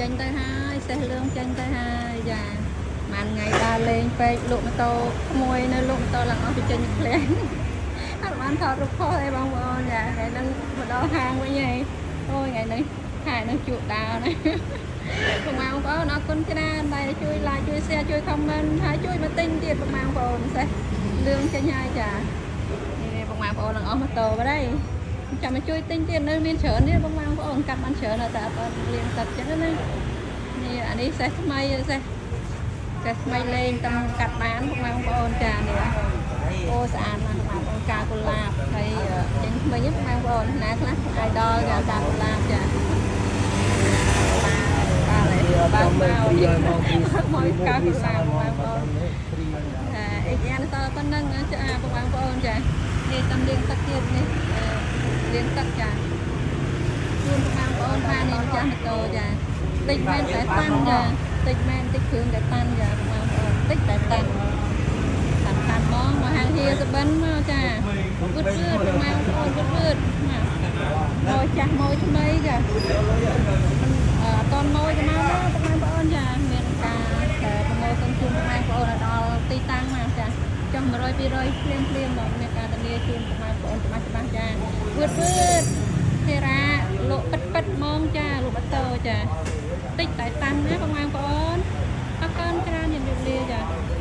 ចេញទៅហើយសេះលឿងចេញទៅហើយចាមួយថ្ងៃដើរលេងពេកលក់ម៉ូតូក្មួយនៅលក់ម៉ូតូឡើងអស់ទៅចេញឃ្លាំងអត់បានថតរូបផុសអីបងប្អូនចាថ្ងៃហ្នឹងមកដល់ហាងវិញហើយអូយថ្ងៃហ្នឹងខែហ្នឹងជក់ដើរណា ពុកម៉ែបងប្អូនអរគុណច្រើនដែលជួយ like ជួយ share ជួយ comment ហើយជួយមកទិញទៀតពុកម៉ែបងប្អូនសេះលឿងចេញហើយចានេះពុកម៉ែបងប្អូននឹងអស់ម៉ូតូបាត់ហើយចាំមកជួយទិញទៀតនៅមានច្រើនទៀតពុកម៉ែបងប្អូនកាត់បានច្រើនតែអត់បានលាងទឹកចឹងណានេះអានេះសេះថ្មីសេះសេះថ្មីលេងតំកាត់បានពុកម៉ែបងប្អូនចានេះអូស្អាតណាស់ពុកម៉ែបងប្អូនកាកុលាបហើយចេញថ្មីពុកម៉ែបងប្អូនណាខ្លះ idol ចាកាកុលាបចា បាទបើមកមកកាកុលាបបងប្អូនអាអេយ៉ានតប៉ុណ្ណឹងចាបងប្អូនចានេះតាមលាងទឹកទៀតនេះលាងទឹកចាជូនបងប្អូនបាននេះម្ចាស់ម៉ូតូចាតិចមែនតែតាន់ចាតិចមែនតិចគ្រឿងតែតាន់ចាបងប្អូនតិចតែតាន់តាន់តាន់ហ្មងមកហាងហៀសបិនមកចាវឹតវឹតបងប្អូនវឹតវឹតមកមកចាស់មកថ្មីចា អត់តន់ម៉ួយទៅមកមកបងប្អូនចាមានការ promotion ជូនបងប្អូនឲ្យដល់ទីតាំងមកចាចុះ100 200ភ្លាមភ្លាមមកមានការធានាជូនបងប្អូនច្បាស់ច្បាស់ចាវឿតវឿតធីរ៉ាលក់ពិតពិតហ្មងចាលក់ម៉ូតូចាតិចតែតាំងណាបងប្អូនអរគុណច្រើនជំរាបលាចា។